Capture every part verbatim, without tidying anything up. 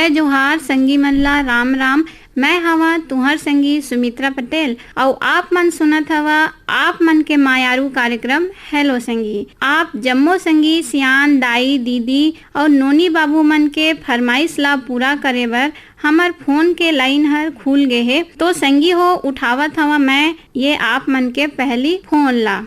जोहार संगी मन ला, राम राम। मैं हवा तुहर संगी सुमित्रा पटेल, अउ आप मन सुनत हवा आप मन के मायारू कार्यक्रम हेलो संगी। आप जम्मो संगी, सियान, दाई, दीदी अउ नोनी बाबू मन के फरमाइश ला पूरा करे बर हमर फोन के लाइन हर खुल गे हे। तो संगी हो, उठावत हवा मैं ये आप मन के पहली फोन ला।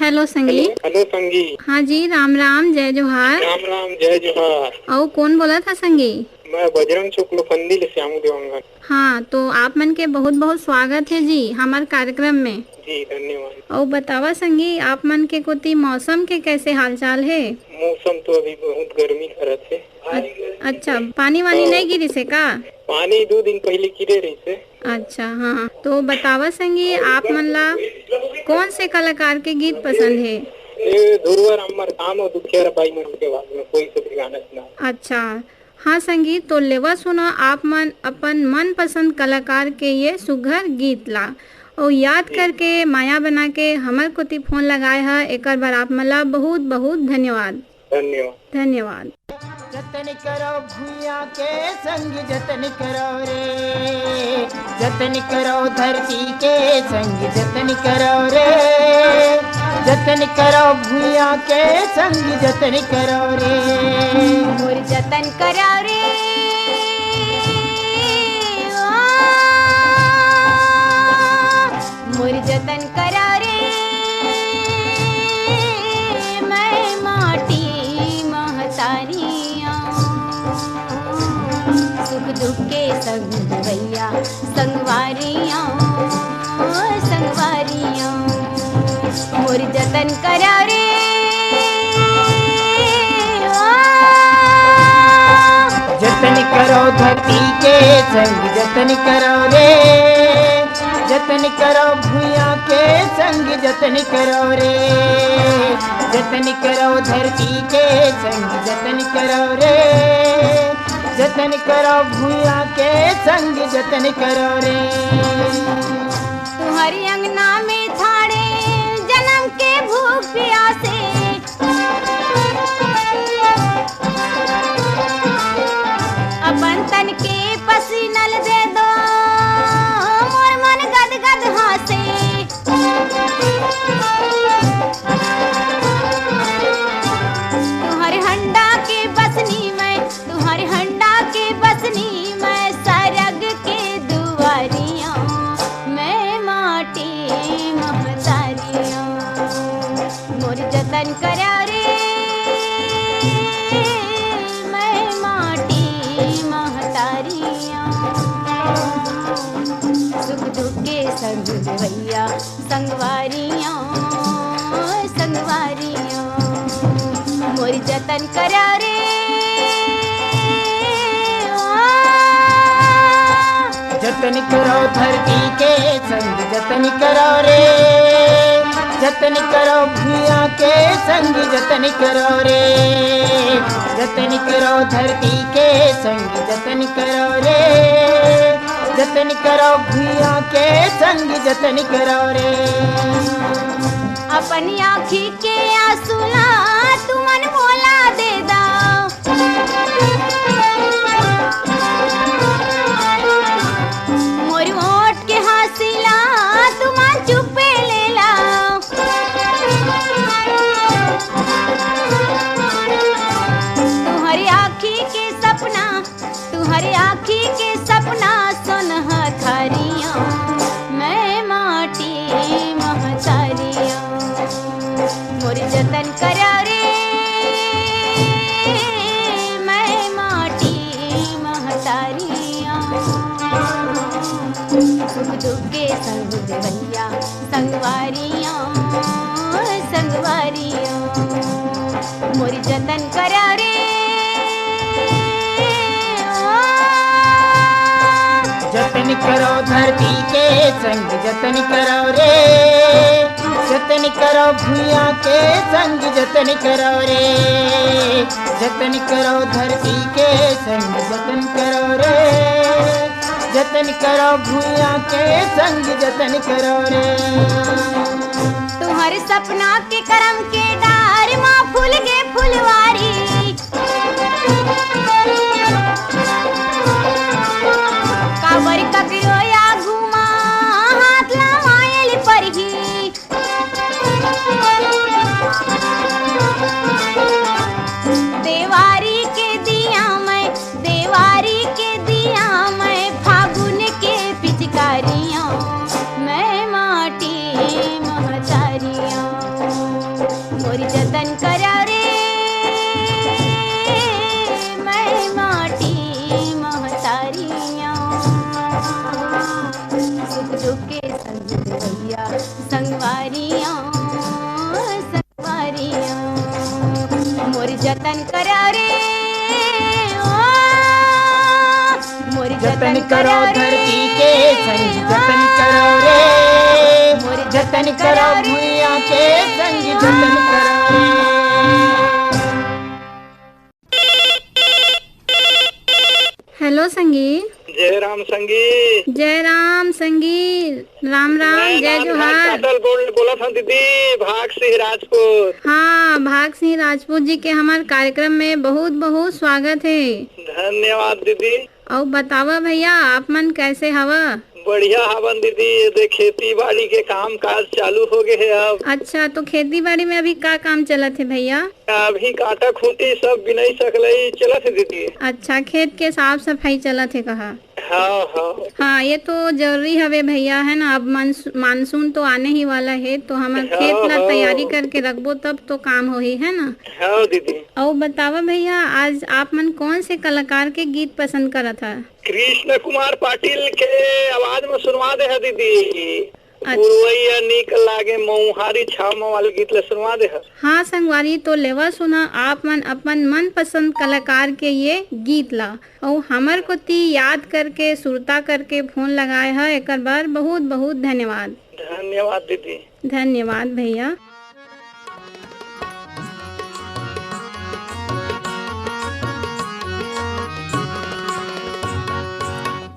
हेलो संगी। हेलो, हेलो संगी। हाँ जी, राम राम, जय जोहार। राम राम, जय जोहार। अउ कौन बोलत हा संगी? मैं बजरंग शुक्ल फंदी ले श्यामू देवांगन। हाँ, तो आप मन के बहुत बहुत स्वागत है जी हमार कार्यक्रम में। जी, धन्यवाद। अउ बतावा संगी, आप मन के कोती मौसम के कैसे हालचाल है? मौसम तो अभी बहुत गर्मी करत है। अ-, अच्छा, पानी वानी हाँ। नहीं गिरिस हे का? पानी दो दिन पहले गिरे रहिस हे। अच्छा, हाँ, तो बतावा संगी, आप मन ला कौन से कलाकार के गीत पसंद हे? ये धुरवा राम मरकाम और दुखिया रबाई मन के आवाज में कोई से भी गाना सुना। अच्छा, हाँ संगी, तो लेवा सुना आप मन अपन मनपसंद कलाकार के ये सुघर गीत ला, और याद करके माया बना के हमर कोती फोन लगाए हा, एकर बर आप मन ला बहुत बहुत धन्यवाद। धन्यवाद। धन्यवाद। जतन करो भुइयां के संग जतन करो रे, जतन करो धरती के संग जतन करो रे, जतन करो भुइयां के संग जतन करो रे। मोर जतन करो रे, ओ, मोर जतन करो रे, मैं माटी महतारी आंव। सुख दुख के संग भैया संगवारी आंव, संगवारी आंव। मोर जतन करो रे, ओ। जतन करो धरती के संग जतन करो रे, जतन करो भुइयां के संग जतन करो रे, जतन करो धरती के संग जतन करो रे, जतन करो भुइयां के संग जतन करो रे। तुम्हारी अंगना में थाड़े जन्म के भूख प्यासे, अपन तन के पसीनल दे दो, मोर मन गदगद हासे। तुम्हारे हंडा के बसनी मैं, तुम्हारे हंडा के बसनी मैं, सरग के दुआरियों मैं माटी महतारियों। मोर जतन करो रे, मैं माटी महतारियों। सुख दुख के संग देवैया संगवारियों, संगवारियों। मोर जतन करो रे, ओ। जतन करो धरती के संग जतन करो रे, जतन करो भुइयां के संग जतन करो रे, जतन करो धरती के संग जतन करो रे, जतन करो भुइयां के संग जतन करो रे। अपन आँखी के आंसू ला तुमन मोला दे दव, मोर ओठ के हाँसी ला तुमन चुपे ले लव। तुम्हारी आँखी के सपना, तुम्हारी आँखी के सपना सोनहा थारियों, मैं माटी महतारियों। मोर जतन करो रे, मैं माटी महतारियों। सुख दुख के संग देवैया संगवारियों, संगवारियों। मोर जतन करो रे, ओ। जतन करो धरती के संग जतन करो रे, जतन करो भुइयां के संग जतन करो रे, जतन करो धरती के संग जतन करो रे, जतन करो भुइयां के संग जतन करो रे। तुम्हारे सपना के करम के डार मा फूल गे फुलवारी, काबर ककरो आगू मा हाथ लमायल परही। देवारी के दिया मैं, देवारी के दिया मैं, फागुन के पिचकारियाँ, मैं माटी महतारियाँ। मोर जतन करा रे, मैं माटी महतारियाँ। सुख दुख के संग भैया, संगवारियाँ, संगवारियाँ। मोर जतन करा रे, ओ, मोर जतन जतन करो करा रे। धरती के संग जतन करो रे। मोर जतन जतन करो करा रे। भुइयां के संग जतन करो रे। हेलो संगी। जय राम संगी। जय राम संगी। राम राम, मैं जय नानघाट जोहार। काटल बोल, बोलत हूँ दीदी, भाग सिंह राजपूत। हाँ, भाग सिंह राजपूत जी के हमार कार्यक्रम में बहुत बहुत स्वागत है। धन्यवाद दीदी। अउ बतावा भैया, आप मन कैसे हवा? बढ़िया हवन दीदी, ये दे खेती बाड़ी के काम काज चालू हो गए है अब। अच्छा, तो खेती बाड़ी में अभी का काम चलत है भैया? अभी काटा खूंटी सब बिनई सकलई चलत है दीदी। अच्छा, खेत के साफ सफाई चलत है कहा? हाँ, हाँ। हाँ, ये तो जरूरी हवे भैया, है ना? अब मानस-, मानसून तो आने ही वाला है, तो हमर हाँ, खेत ला हाँ। तैयारी करके रखबो तब तो काम होही, है ना? हाँ दीदी। अउ बतावा भैया, आज आप मन कौन से कलाकार के गीत पसंद करत हा? कृष्ण कुमार पाटिल के आवाज में सुनवा दे है दीदी। अच्छा। पुरवैया नीक लागे मऊहारी छाव में वाले गीत ला सुनवा दे है। हाँ संगवारी, तो लेवा सुना आप मन अपन मनपसंद कलाकार के ये गीत ला, अउ हमर कोती याद करके सुरता करके फोन लगाए ह, एकर बर बहुत बहुत धन्यवाद। धन्यवाद दीदी। धन्यवाद भैया।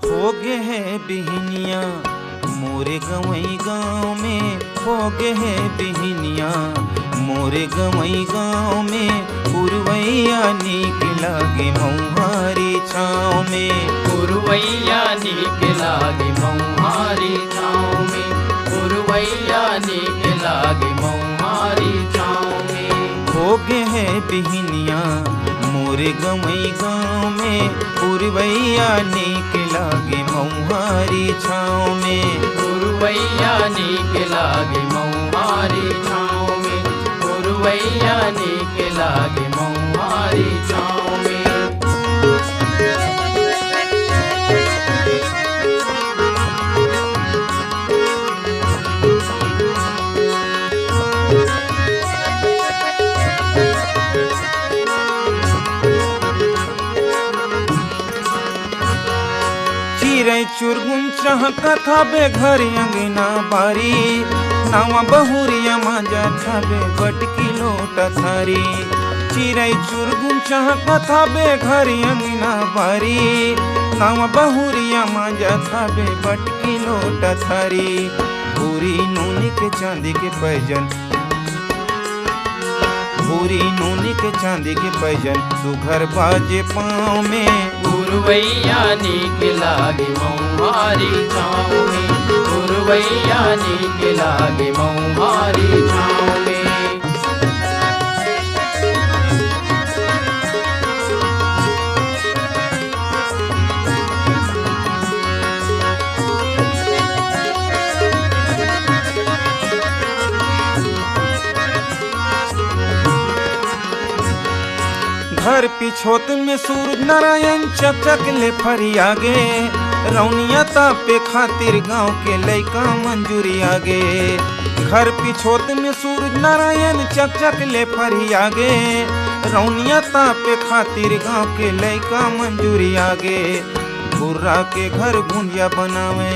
होगे हे बिहनिया मोरे गंवई गांव में, होगे हे बिहनिया मोरे गंवई गांव में। पुरवैया नीक लागे मऊहारी छांव में। पुरवैया नीक लागे मऊहारी छांव में। पुरवैया नीक लागे मऊहारी छांव में। होगे हे बिहनिया मोरे गंवई गांव में। पुरवैया नीक लागे मऊहारी छांव में। पुरवैया नीक लागे मऊहारी छांव में। पुरवैया नीक लागे मऊहारी छांव में। चिरई चुरगुन चहकत हबे घर अंगना बारी, नवा बहुरिया मांजत हबे बटकी लोटा थारी। चिरई चुरगुन चहकत हबे घर अंगना बारी, नवा बहुरिया मांजत हबे बटकी लोटा थारी। भूरी नूनी के चांदी के पैजन, भूरी नूनी के चांदी के पैजन, सुघर बाजे पाँव में। पुरवैया नीक लागे मऊहारी छाँव में, पुरवैया नीक लागे मऊहारी छाँव में। घर पिछोत में सूरज नारायण चकचक ले फरियागे, रौनिया तापे खातिर गाँव के लइका मन जुरियागे। घर पिछोत में सूरज नारायण चकचक ले फरियागे, रौनिया तापे खातिर गाँव के लइका मन जुरियागे। भुर्रा के घर घुंडिया बनावे,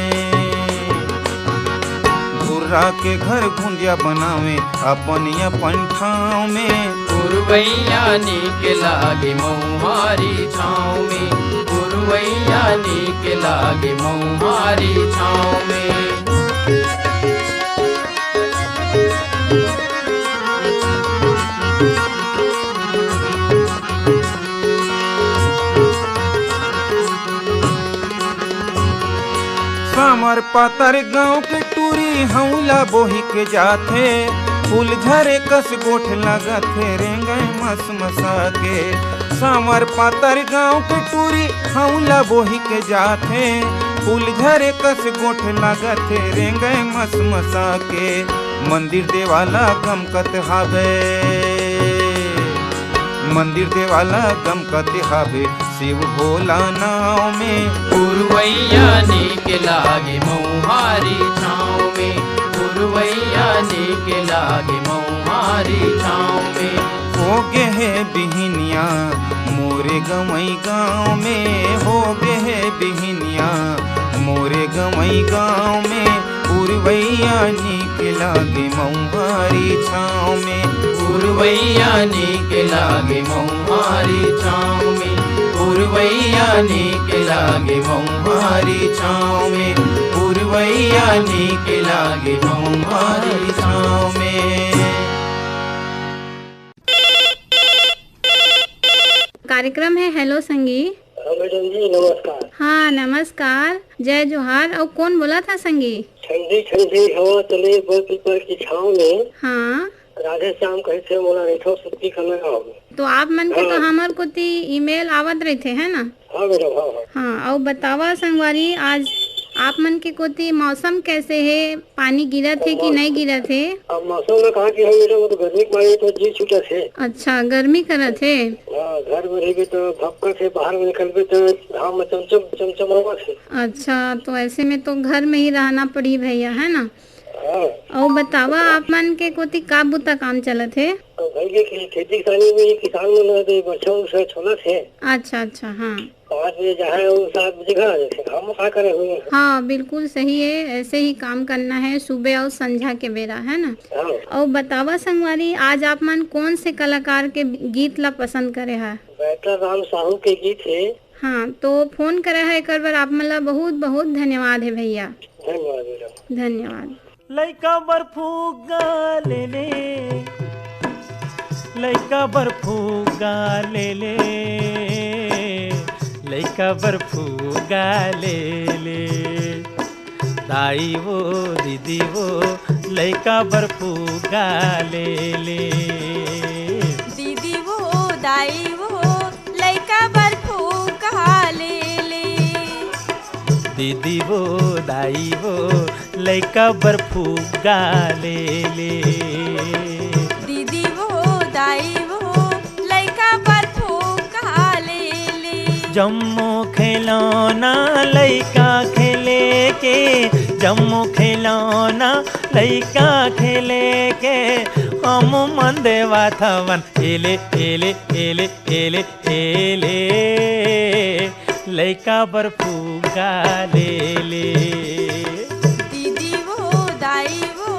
भुर्रा के घर घुंडिया बनावे, अपन अपन ठाँव में। पुरवैया नीक लागे मऊहारी छाँव में, पुरवैया नीक लागे मऊहारी छाँव में। पातर गांव के टूरी हौला बोही के जाथे, फूल झरे कस गोठ लगथे रेंगय मसमसा के। सांवर पातर गांव के टूरी हौला बोही के जाथे, फूल झरे कस गोठ लगथे रेंगय मसमसा के। मंदिर देवाला गमकत हावे, मंदिर देवाला गमकत हावे शिव भोला नाव में। पुरवैया नीक लागे मौहारी छाँव में, पुरवैया नीक लागे मौहारी छाँव में। हो गे हे बिहिनिया मोरे गंवई गाँव में, हो गे हे बिहिनिया मोरे गंवई गाँव में। पुरवैया नीक लागे मौहारी छाँव में, पुरवैया नीक लागे मौहारी छाँव में, पुरवैया नीक लागे मौहारी छाँव में, पुरवैया नीक लागे मौहारी छाँव में। कार्यक्रम है हेलो संगी। हाँ मैडम जी, नमस्कार। हाँ, नमस्कार, जय जोहार। अउ कौन बोलत हा संगी? ठंडी ठंडी हवा चले बर पीपर की छाँव में। हाँ। राधे श्याम कहिथे मोला रहिथव सुत्ती कना गाँव में। तो आप मन के तो हाँ। हमर कोती ईमेल आवत रहिथे, है ना? हाँ मैडम, हाँ, हाँ। हाँ, अउ बतावा संगवारी, आज आप मन के कोती मौसम कैसे हे? पानी गिरत हे कि मौ-, नहीं गिरत हे? अब मौसम में कहाँ की है मैडम, वो तो गर्मी के मारे तो जी छूटत हे। अच्छा, गर्मी करत हे। हाँ, घर में रहिबे तो भपकत हे, बाहर में निकलबे तो घाम में चमचम, चमचम रहत हे। अच्छा, तो ऐसे में तो घर में ही रहना पड़ी भैया, है ना? हाँ। अउ बतावा, आप मन के कोती का बुता काम चलत हे? तो भाई के खे-, खेती किसानी में किसान मन तो बरछा उरछा छोलत हे। अच्छा, अच्छा, हाँ। पाँच बजे जाए अउ सात बजे घर आ जाथे। हम का करे हुए हैं? हाँ, बिल्कुल सही है, ऐसे ही काम करना है सुबह और संझा के बेरा, है ना? हाँ। अउ बतावा संगवारी, आज आप मन कौन से कलाकार के गीत ला पसंद करे हा? बैतल राम साहू के गीत हे। हाँ, तो फोन करे हा एकर बर आप मन ला बहुत बहुत धन्यवाद है भैया। धन्यवाद मैडम। धन्यवाद। लइका बर फुग्गा ले ले, लइका बर फुग्गा ले ले, लइका बर फुग्गा ले ले। दाई वो, दीदी वो, लइका बर फुग्गा ले ले। दीदी वो, दाई वो, लइका बर फुग्गा ले ले। दीदी वो, दाई वो, लइका बर फुग्गा ले ले। दीदी वो, दाई वो, लइका बर फुग्गा ले ले। जम्मो खिलौना लइका खेले के, जम्मो खिलौना लइका खेले के, हम मन देवत हवन एले, एले, एले, एले, एले। लइका बर फुग्गा ले ले। दीदी वो, दाई वो,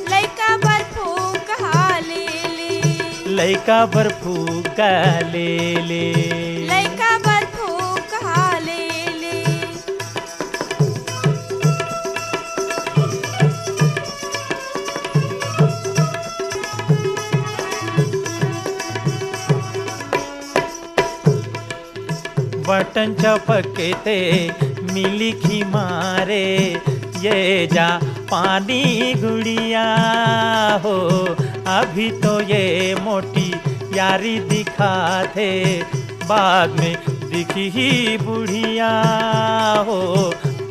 लइका बर फुग्गा ले ले। लइका बर फुग्गा ले ले। लइका बर फुग्गा ले ले। बटन चपकते मिली खी मारे, ये जा पानी गुड़िया हो। अभी तो ये मोटी यारी दिखाथे, बाद में दिखही बुढ़िया हो।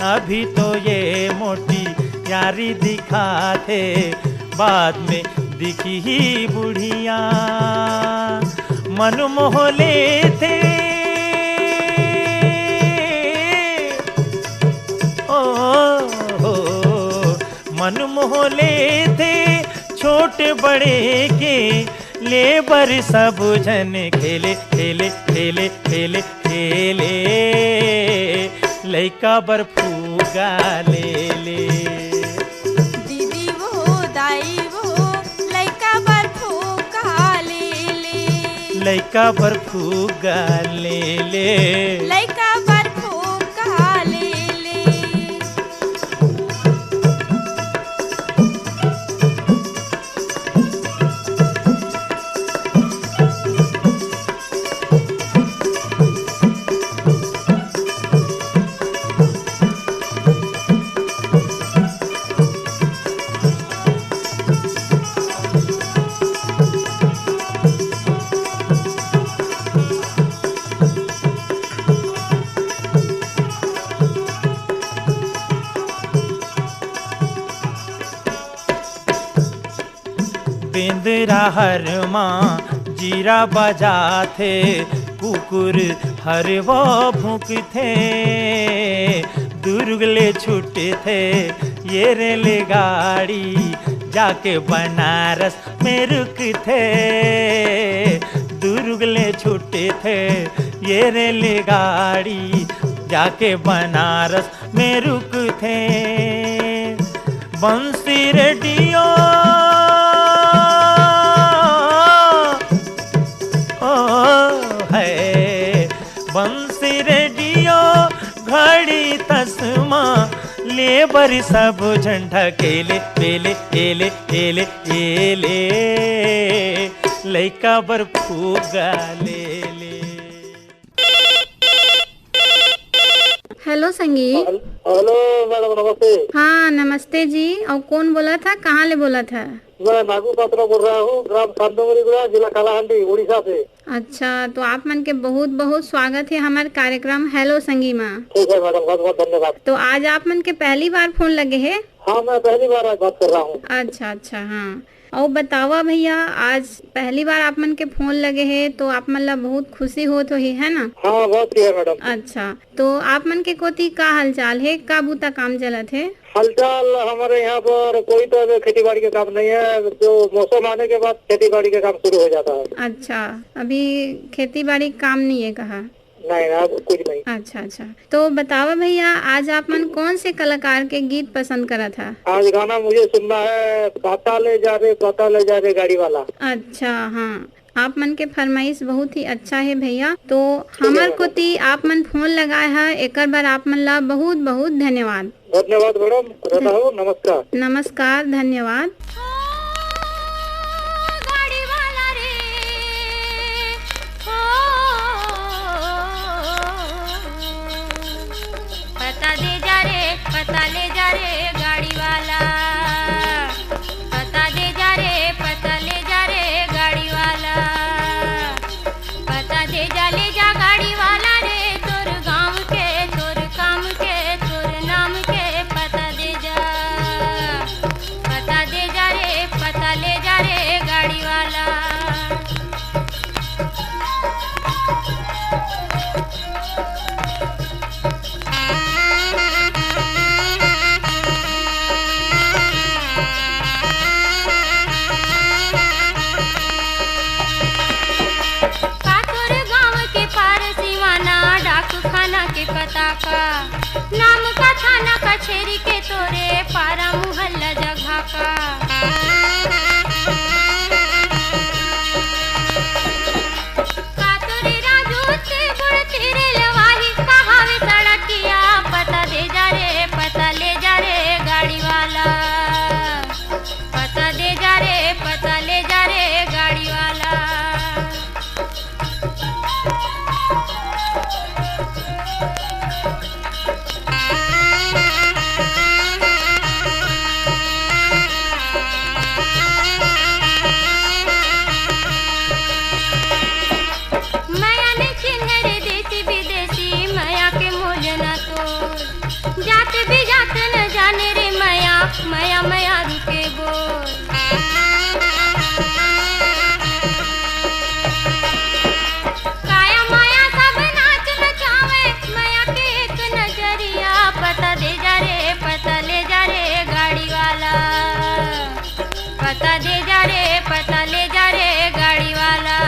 अभी तो ये मोटी यारी दिखाथे, बाद में दिखही बुढ़िया। मन मोह लेथे, ओ हो, मन मोह लेथे छोट बड़े के, ले बर सब झन खेले, खेले, खेले, खेले, खेले। लइका बर फुग्गा ले ले। दीदी वो, दाई वो, लइका बर फुग्गा ले ले। लइका बर फुग्गा ले ले। लइका बर फुग्गा ले ले। पेंदरा हर मा जीरा बजाथे, कुकुर हर वो भूंकथे। दुर्ग ले छूटथे ये रेलगाड़ी, जाके बनारस में रुकथे। दुर्ग ले छूटथे ये रेलगाड़ी, जाके बनारस में रुकथे। बंसी रेडियो, ओ है, बंसी रेडियो, घड़ी तसमा, ले बर सब झंडा केले, पेले, एले, एले, एले, लइका बर फुग्गा ले ले। हेलो संगी। हेल-, हेलो मैडम, नमस्ते। हाँ, नमस्ते जी। अउ कौन बोलत ह, कहाँ ले बोलत ह? मैं नागू पात्रा बोल रहा हूँ, ग्राम सांतोमरीगुड़ा, जिला कालाहांडी, उड़ीसा से। अच्छा, तो आप मन के बहुत बहुत स्वागत है हमारे कार्यक्रम हेलो संगी मा। ठीक है मैडम, बहुत बहुत धन्यवाद। तो आज आप मन के पहली बार फोन लगे है? हाँ, मैं पहली बार आज बात कर रहा हूँ। अच्छा, अच्छा, हाँ। अउ बतावा भैया, आज पहली बार आप मन के फोन लगे हे, तो आप मन ला बहुत खुशी होत होही, है ना? हाँ, बहुत ही है मैडम। अच्छा, तो आप मन के कोती का हालचाल हे, का बूता काम चलत हे? हालचाल हमारे यहाँ पर कोई तो अभी खेती बाड़ी का काम नहीं है, जो मौसम आने के बाद खेती बाड़ी का काम शुरू हो जाता है। अच्छा, अभी खेती बाड़ी काम नहीं है कहा? नहीं, नहीं, कुछ नहीं। अच्छा, अच्छा। तो बतावा भैया, आज आप मन कौन से कलाकार के गीत पसंद करत हा? आज गाना मुझे सुनना है, पता ले जा रे, पता ले जा रे गाड़ी वाला। अच्छा, हाँ, आप मन के फरमाइश बहुत ही अच्छा है भैया। तो ठीक है हमर मैडम। कोती आप मन फोन लगाए हा, एकर बर आप मन ला बहुत बहुत धन्यवाद। धन्यवाद मैडम, रहता हूँ, नमस्कार। नमस्कार, धन्यवाद। गाड़ी वाला रे, ओ, पता दे जा रे, पता ले जा रे गाड़ी वाला, पता दे जा रे, पता ले जा रे गाड़ी वाला। पता दे जा, ले जा गाड़ी वाला रे, तोर गाँव के, तोर काम के, तोर नाम के पता दे जा। पता दे जा रे, पता ले जा रे गाड़ी वाला। का तोर गाँव के पार सिवाना डाकखाना के पता का? नाम का थाना कचेरी के तोरे पारा मुहल्ला जगह का? का तोरे राजू ते गुड़ तेरे लवाही कहावे सड़किया? पता दे जा रे, पता ले जा रे गाड़ी वाला। पता दे जा रे, पता ले जा रे गाड़ी वाला। मया ने चिन्हे रे देसी विदेसी, मया के मोल ना तोर। जात बिजात न जाने रे मया, मया मया रुके बोल। काया माया सब नाच नचावे, मया के एक नजरिया। पता दे जा रे, पता ले जा रे गाड़ी वाला। पता दे जा रे, पता ले जा रे गाड़ी वाला।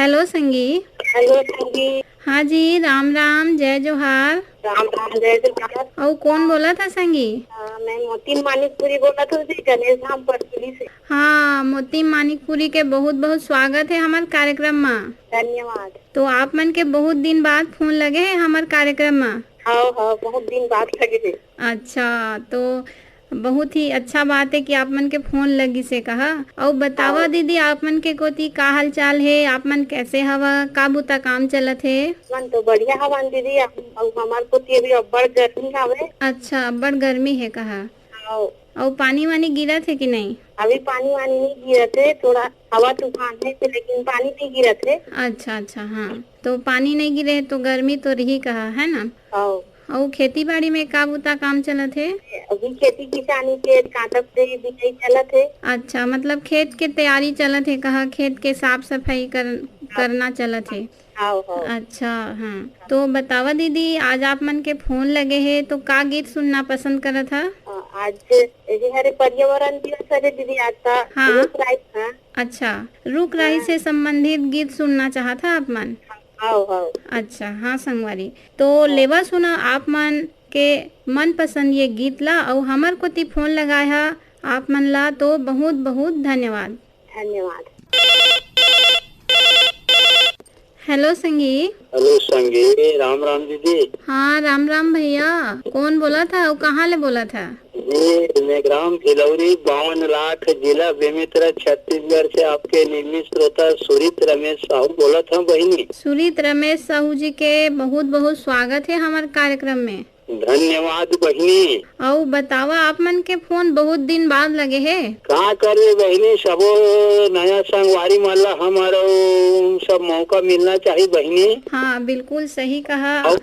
हेलो संगी। हेलो संगी। हाँ जी, राम राम, जय जोहार। राम राम, जय जोहार। अउ कौन बोलत हे संगी? हाँ, मैं मोती मानिकपुरी बोलत हूँ जी, गणेश धाम परसुली से। हाँ, मोती मानिकपुरी के बहुत बहुत स्वागत हे हमर कार्यक्रम मा। धन्यवाद। तो आप मन के बहुत दिन बाद फोन लगे हे हमर कार्यक्रम मा। हाँ, हाँ, बहुत दिन बाद लगे हे। अच्छा, तो बहुत ही अच्छा बात हे कि आप मन के फोन लगिस हे कहा। अउ बतावा हाँ। दीदी, आप मन के कोती का हाल चाल हे, आप मन कैसे हवा, का बुता काम चलत हे? मन तो बढ़िया हवन दीदी, अउ हमर कोती अभी अब्बड़ गर्मी हवे। अच्छा, अब्बड़ गर्मी हे कहा। हाँ। अउ पानी वानी गिरत हे कि नहीं? अभी पानी वानी नहीं गिरत हे, थोड़ा हवा तूफान हे, लेकिन पानी नहीं गिरत हे। अच्छा, अच्छा, हाँ, तो पानी नहीं गिरे तो गर्मी तो रही कहा, है ना? हाँ। अउ खेती बाड़ी में का बुता काम चलत हे? अभी खेती किसानी के कांटा फुटई बिजई चलत हे। अच्छा, मतलब खेत के तैयारी चलत हे कहा, खेत के साफ सफाई कर, करना चलत हे। हाँ, हाँ। अच्छा, हाँ। तो बतावा दीदी, आज आप मन के फोन लगे हे, तो का गीत सुनना पसंद करत हा? हाँ, आज ये हरे पर्यावरण दिवस हरे दीदी, आज का हाँ। रुख राई, हाँ। अच्छा, रुख राई हाँ। से संबंधित गीत सुनना चाहत हा आप मन? हाँ, हाँ। अच्छा, हाँ संगवारी, तो हाँ। लेवा सुना, आप मन के मनपसंद ये गीत ला, अउ हमर कोती फोन लगाए हा आप मन ला, तो बहुत बहुत धन्यवाद। धन्यवाद। हेलो संगी। हेलो संगी, राम राम दीदी। हाँ, राम राम भैया। कौन बोलत हा अउ कहाँ ले बोलत हा? जी, मैं ग्राम भिलौरी बावन लाख, जिला बेमेतरा, छत्तीसगढ़ से आपके नियमित श्रोता सुरित रमेश साहू बोलत हूँ बहिनी। सुरित रमेश साहू जी के बहुत बहुत स्वागत हे हमर कार्यक्रम में। धन्यवाद बहिनी। अउ बतावा, आप मन के फोन बहुत दिन बाद लगे हे। का करबे बहिनी, सबो नया संगवारी मन ला हमर अउ सब मौका मिलना चाही बहिनी। हाँ, बिल्कुल सही कहा। अउ,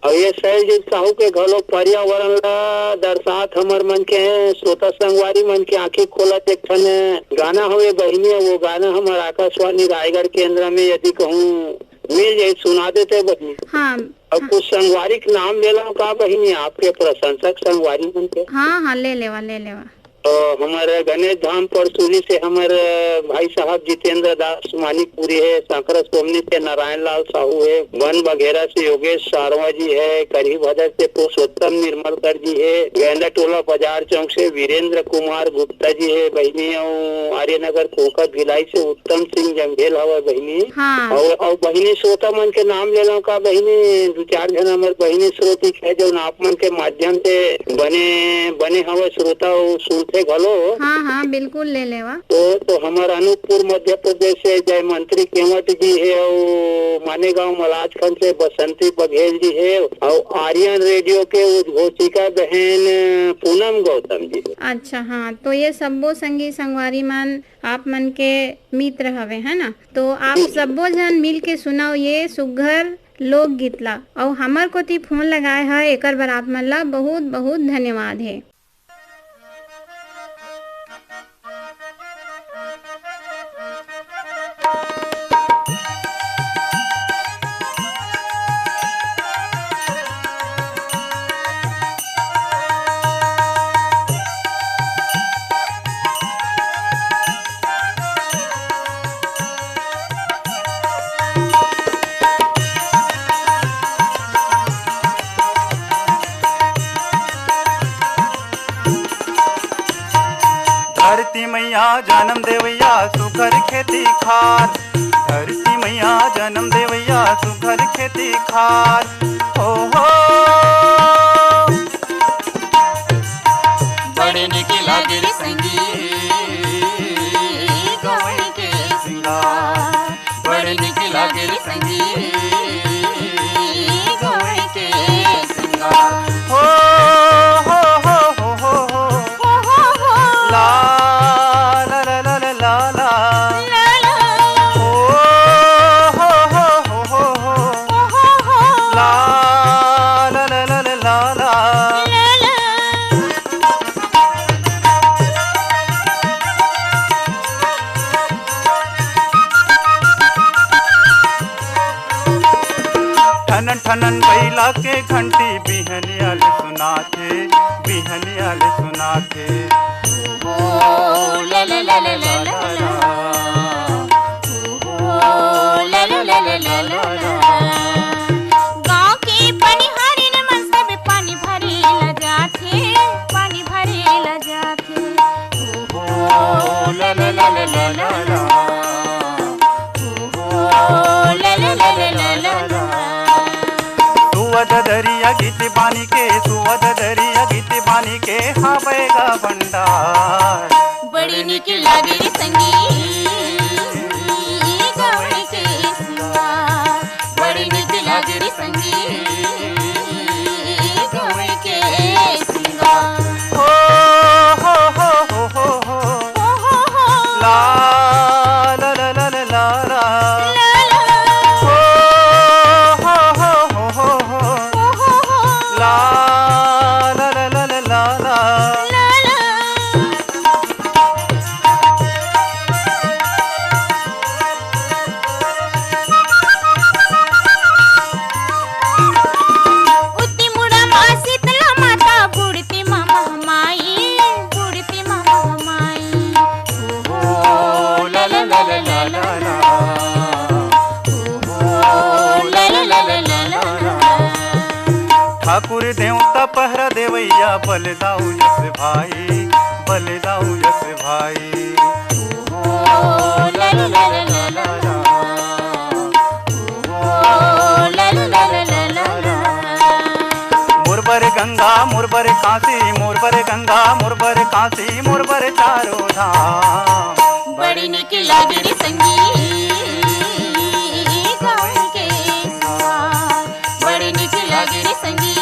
अउ ये शैलजीत साहू के घलो पर्यावरण ला दर्शात हमर मन के श्रोता संगवारी मन के आंखी खोलत एक ठन गाना हवे बहिनी, वो गाना हमर आकाशवाणी रायगढ़ केंद्र में यदि कहूँ मिल जाई, सुना देते बहिनी। हाँ, अब हाँ। कुछ संगवारी के नाम ले लो का बहिनी, आपके प्रशंसक संगवारी मन के? हाँ, हाँ, ले लेवा, ले लेवा। तो हमर गणेश धाम परसुली से हमर भाई साहब जितेंद्र दास मानिकपुरी है, सांकरा सोमनी से नारायण लाल साहू है, वन बघेरा से योगेश सारवा जी है, करही भदर से पुरुषोत्तम निर्मलकर जी है, गैंदा टोला बाजार चौक से वीरेंद्र कुमार गुप्ता जी है बहिनी, अउ आर्यनगर कोंका भिलाई से उत्तम सिंह जंघेल हवय बहिनी। हाँ। अउ, अउ बहिनी श्रोता मन के नाम ले लो का बहिनी, दू चार झन हमर बहिनी श्रोती है, जौन आप मन के माध्यम से बने, बने हवय श्रोता अउ सुनथे घलो। हाँ, हाँ, बिल्कुल ले लेवा। तो, तो हमर अनूपपुर मध्य प्रदेश से जयमंत्री केवट जी हे, अउ मानेगांव मलाजखंड से बसंती बघेल जी हे, अउ आर्यन रेडियो के उद्घोषिका बहन पूनम गौतम जी हे। अच्छा, हाँ, तो ये सब्बो संगी संगवारी मन आप मन के मित्र हवे, है ना? तो आप जी। सब्बो झन मिल के सुनाओ ये सुग्घर लोकगीत ला, अउ हमर कोती फोन लगाए ह, एकर बर आप मन ला बहुत बहुत धन्यवाद हे। धरती मैया जनम देवैया सुघर खेती खार, धरती मैया जनम देवैया सुघर खेती खार। हो हो। बड़े निक लागे रे संगी गवई के सिंगार, बड़े निक लागे रे संगी गवई के सिंगार। हो, हो, हो। ला, ला, ला। ओ, हो, हो। ला, ला, ला। ठनन ठनन बइला के घंटी बिहनिया ले सुनाथे, बिहनिया ले सुनाथे। ओ, ला, ला, ला। ओ, ला, ला। गीत बानी के सुवद दरिया, गीत बानी के हावय गा भंडार। बड़ी निक लागे रे संगी गवई के सिंगार, बड़ी निक लागे रे संगी गवई के सिंगार। हो, हो, हो, हो, हो, हो। ओ हो हो। ला, ला, ला, ला, ला, ला, ला। ला, ला। हो, हो, हो, हो, हो, हो। ओ हो हो। ला, ला, ला, ला, ला, ला, ला। ला, ला। उती मुड़ा मा शीतला माता, बुड़ती मा महामाई, बुड़ती मा महामाई। ओ ला ला ला ला ला ला ला। ओ ला ला ला ला ला ला ला। ठाकुर देवता पहरा देवैया, बलदाऊ जस भाई, बलदाऊ जस भाई। ओ ला ला ला ला ला ला। ओ ला ला ला ला ला ला। मोर बर गंगा, मोर बर काशी, मोर बर गंगा, मोर बर काशी, मोर बर चारों धाम। बड़ी निक लागे रे संगी गाँव के सिंगार, बड़ी निक लागे रे संगी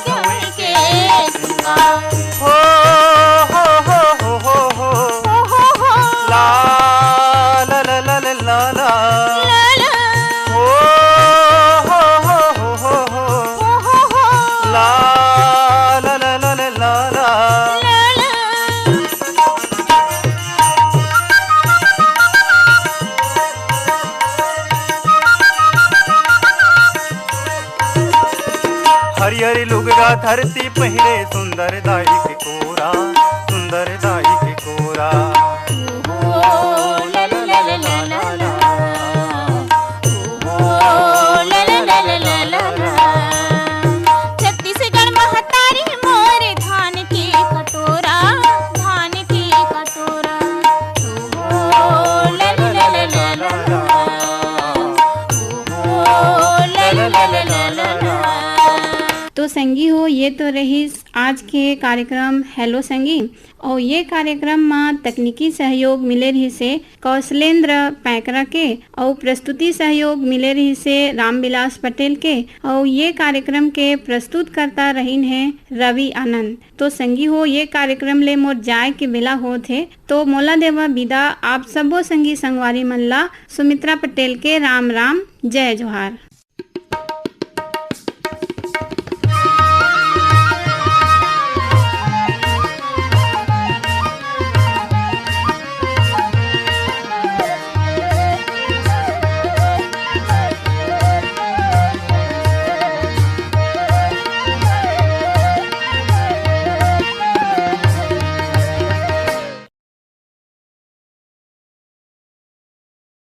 गाँव के सिंगार। हो, हो, हो, हो, हो, हो। ओ हो हो। ला, ला, ला, ला, ला, ला, ला। ला, ला। ओ हो, हो, हो, हो, हो, हो। ओ हो हो। ला, ला, ला, ला, ला, ला, ला। ला, ला। हरियर लुगरा धरती पहिरे, सुंदर दाई के कोरा, सुंदर दाई के कोरा। ओ ला ला ला ला ला ला। ओ ला ला ला ला ला ला। छत्तीसगढ़ महतारी मोर धान के कटोरा, धान के कटोरा। ओ ला ला ला ला ला ला। ओ ला ला ला ला ला ला। तो संगी हो, ये तो रहिस आज के कार्यक्रम हेलो संगी। अउ ये कार्यक्रम म तकनीकी सहयोग मिले रहिस हे कौशलेंद्र पैकरा के, अउ प्रस्तुति सहयोग मिले रहिस हे रामविलास पटेल के, अउ ये कार्यक्रम के प्रस्तुतकर्ता रहिन हे रवि आनंद। तो संगी हो, ये कार्यक्रम ले मोर जाय के बेला होत हे, तो मोला देवा विदा। आप सबो संगी संगवारी मन ला सुमित्रा पटेल के राम राम, जय जोहार।